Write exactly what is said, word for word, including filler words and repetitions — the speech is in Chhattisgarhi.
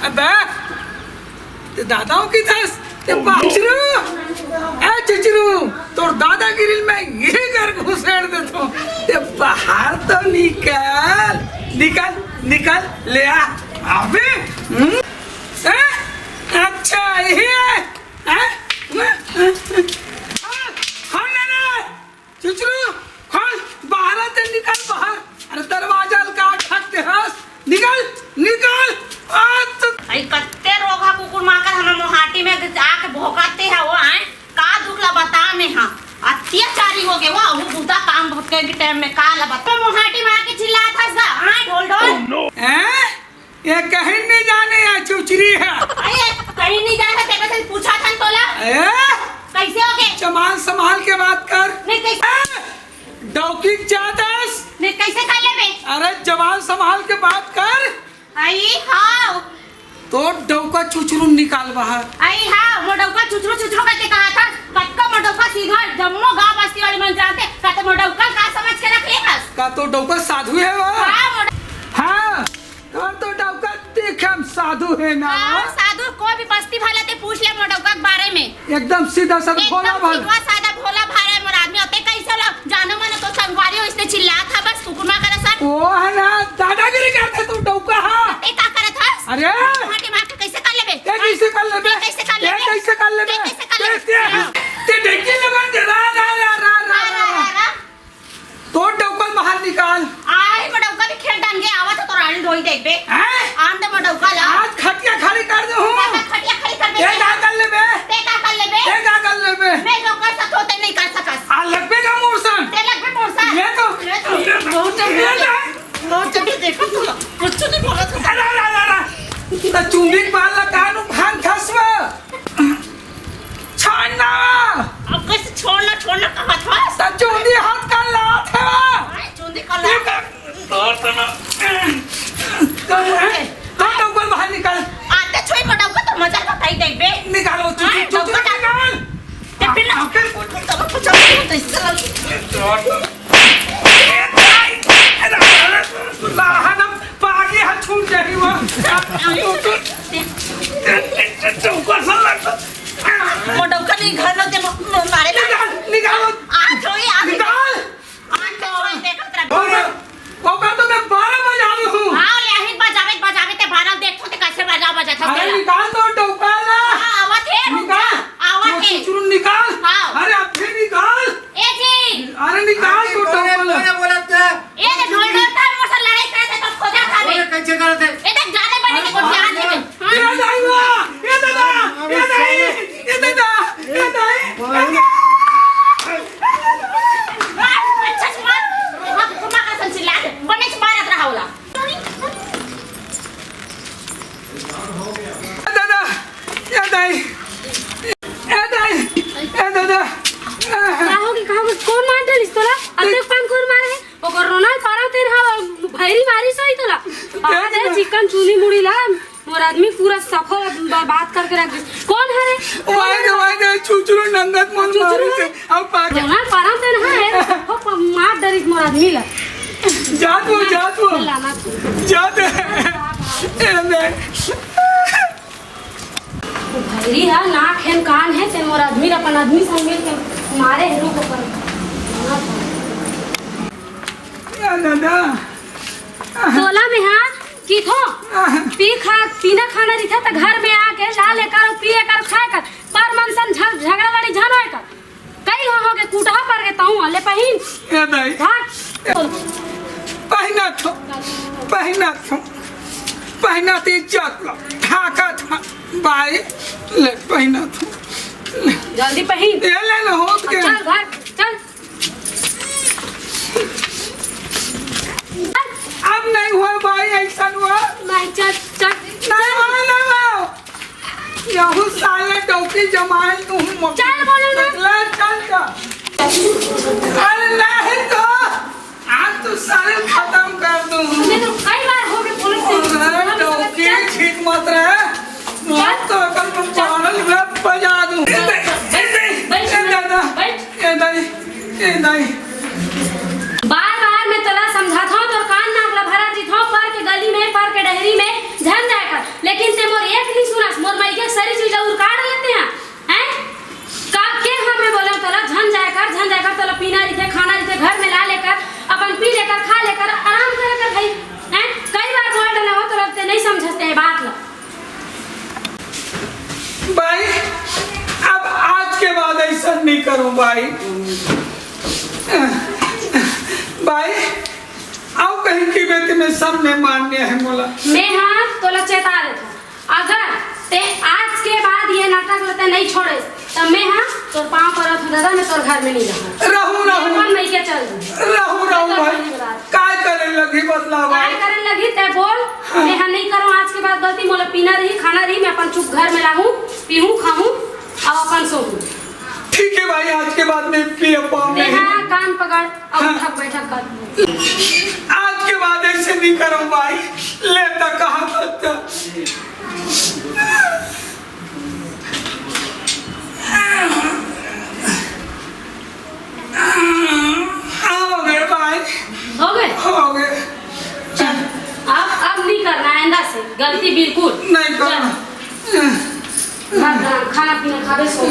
अबे, ते दादा हो किथस? ते बा-, चुचरू, ए चुचरू, तोर दादागिरी में ये घर घुसेड़ देथों। ते बाहर तो निकल, निकल, निकल, ले आ। अबे, हम्म? ए? अच्छा, ये है? ए? आ, खोल ना रे। चुचरू, खोल, बाहर आते, निकल बाहर। अरे दरवाजा ल का ठक दे हस? निकल, निकल। आ, तो अई कत्ते रोगहा कुकुर माकर हमर मोहाटी में आके भोंकाते हे वो, आय? का दुख ला बता में हा? अत्याचारी हो गे वो, अहू बुता काम भटके के टाइम में का ला बता? मोहाटी में आके चिल्लात हस गा, आय ढोल ढोल। हैं? ये कहीं नहीं जाने, ये चुचरी है। अरे, कहीं नहीं जाने, तेरे से पूछा था तोला। ए? कैसे हो गए? जबान संभाल के बात कर। नहीं, कैसे? ए? डौकी जादस। नहीं, कैसे कर लेबे? अरे, जबान संभाल के बात कर। आई, हाँ। तो डौका चुचरू निकाल बाहर। आई, हाँ, मोर डौका चुचरू, चुचरू करके कहा था। कतका मोर डौका सीधा, जम्मो गाँव बस्ती वाले मन जानते। का तो मोर डौका का समझ के रख ले हस? का तो डौका साधु है वो? हाँ, मोर हाँ। तोर तो डौका देखे म साधु हे ना। हाँ, साधु, कोई भी बस्ती वाला ते पूछ ले मोर डौका के बारे में। एकदम सीधा साधा एकदम भोला भाला। सीधा साधा भोला भाला हे मोर आदमी। अते कैसे ला जानो मनो तो संगवारी हो इसने चिल्लात हा बस कुकुर माकर असन। ओ है ना, दादागिरी करथे तू डौका हा। ते का करत हस? अरे। माटी मार के कैसे कर लेबे? ते कैसे कर लेबे? ते कैसे कर लेबे? ते कैसे कर लेबे? ते कैसे कर लेबे? ते, ते, हाँ। ते ढेकी लगा दे, रा, रा, रा। तोर डौका ल बाहर निकाल। आई, मोर डौका भी खेत डाहन गे, आवत हे तोर आड़ी ढोई देखबे। हैं? आन दे मोर डौका ला। आज खटिया खड़ी कर दे हूँ। का खटिया खड़ी कर दे? ते का कर लेबे? ते का कर लेबे? ते का कर लेबे? मैं जो कर सकथों, ते नहीं कर सकस। आ लगबे का मोर सन? ते लगबे मोर सन। मैं तो, मैं तो, बहुत जल्दी, ये ले। बहुत जल्दी देखो तू। कुछ नहीं बोला था। अरे, अरे, अरे, अरे। त चुंदी के बाल ला कानू भान खसवा। छोड़ ना। अब कैसे छोड़ना, छोड़ना कहा था? त चुंदी हाथ का लात हे। हाय, चुंदी का लात। ये कर, तोर तो ना। तो है, तो डौका ल बाहर निकाल। आते छोई मोर डौका तो मजा बताई देबे। निकालो, चुंदी, हाँ, चुंदी डौका निकाल। ते फिर ना, फिर कुछ तो कुछ तो इससे लग। लाहन पागी हा छूट जाही वो। डौका सन लगता। मोर डौका नहीं घर लो ते म-, म-, मारे ला। निकाल, निकाल। आ, छोई, आ, निकाल। आ, छोई, देखत रह। डौका, डौका तो मैं बारह बजा दूँ। हाँ, ले आही बजावे, बजावे ते बारह देखो ते कैसे बजा, बजा था अरे तेरा। निकाल तो डौका ला। हाँ, आवत हे, रुक जा। निकाल। आवत तो हे। चुचरू निकाल। हाँ। अरे अब फिर निकाल। ए जी। अरे निकाल तो डौका ला। बोला, बोला, बोला। ए दे ढोल ढोल तार मोर से लड़ाई करे थे तो खोजा था बे। अरे कैसे करे थे? ए देख जाने बने के कोई ध्यान नहीं दे। हाँ। ए दाई वाह, ए दादा, ए दाई, ए दादा, ए दाई। अच्छा से मार। वहाँ पे घुमा कर संचिल्ला दे। बने से मारत रहा होला। ए दादा, ए दाई, ए दाई, ए दादा। का होगे, का होगे? कोन मार डालिस तोला? अतेक पान कोन मारे हे? ओकर रोना ल पारा तेन हा भैरी मारिस होही तोला। ए आ दे दादा। चिकन चुनी मुड़ी ला, मोर आदमी पूरा सफा बर्बाद करके रख दिस। कोन हरे? वाई दे, वाई दे, चुचरू नंगत मन चुचरू मारिस हे। हे। अब पागल। रोना ल पारा तेन हा, ए सफा प-, मार डारिस मोर आदमी ला। जात वो, जात वो। लाना तू। जात। ए, नहीं। भैरी हा, नाक हेन कान हे, तेन मोर आदमी ला अपन आदमी संग मिल के मारे हे, रुक अपन। या दादा। तोला में हा, किथो, पी खा, पीना खाना रिथे त घर में आके ला ले कर, पिए कर, खाए कर, पर मन सन झग-, झगड़ा लड़ी झन होए कर। कई हो, हो के कुटहा पर के तहूँ, ले पहिन। ए दाई। भाग। पहिना थो, पहिना थो, पहिना थो इज्जत ला, ढाका था, बाई, ले पहिना थो। जल्दी पहिन। ए ले ना होत के। चल भाग, चल। अब नहीं हुआ बाई, ऐसा हुआ। नहीं, चल, चल। नहीं हुआ, नहीं हुआ। यहू साले डौकी जमाए तू मत चल, बोलो ना। चल, चल, चल। अरे नहीं तो आज तो साले खत्म कर दूँ। नहीं तो कई बार हो गए पुलिस से। अरे डौकी ठीक मत रहे। मत तो अपन को पागल में बजा दूँ। ए, ए, ए, ए, दादा। ए दाई, ए दाई। बार-बार मैं तोला समझाथंव, तोर कान नाक ला भरा जीथंव, पर के गली में, पर के डहरी में झन जाए कर। लेकिन ते मोर एक नहीं सुनस, मोर माई के सारी चीज उरकाड़ लेते हैं, हैं? का के हमें बोले तोला झन जाए कर, झन जाए कर, तोला पीना रहिथे, खाना रहिथे, घर में ला लेकर, अपन पी लेकर, खा लेकर, आराम करे कर भाई, हैं? कई बार बोल डले हो, तोला ते नहीं समझते हैं बात ला। भाई, अब आज के बाद ऐसा नहीं करूं भाई। भाई, आओ कहीं की बेटी में सब में मान्य है मोला। मैं हाँ तोला चेता देता, अगर ते आज के बाद ये नाटक ला ते नहीं छोड़े, तब मैं हाँ तोर पाँव परत हूँ दादा, मैं तोर घर में नहीं रहूँ। रहूं, रहूं। अपन मैं के चल दूँ। रहूं, रहूं भाई। काय करे लगी बदला काय भाई? करन लगी ते बोल। मैं हाँ नहीं करूँ आज के बाद गलती, मोला पीना रही, खाना रही, मैं अपन चुप घर में रहूँ, पीहूँ, खाहूँ, अब अपन सोहूँ। ठीक है भाई, आज के बाद मैं पिए पाऊँ मैं नहीं। हाँ कान पकड़, अब हाँ। उठक बैठक कर। आज के बाद ऐसे नहीं करूं भाई। ले तो कहा था। हो गए भाई। हो गए? हो गए। चल, अब अब नहीं करना आइंदा से गलती बिल्कुल। नहीं करना। चल, घर का खाना पीना खाबे सो।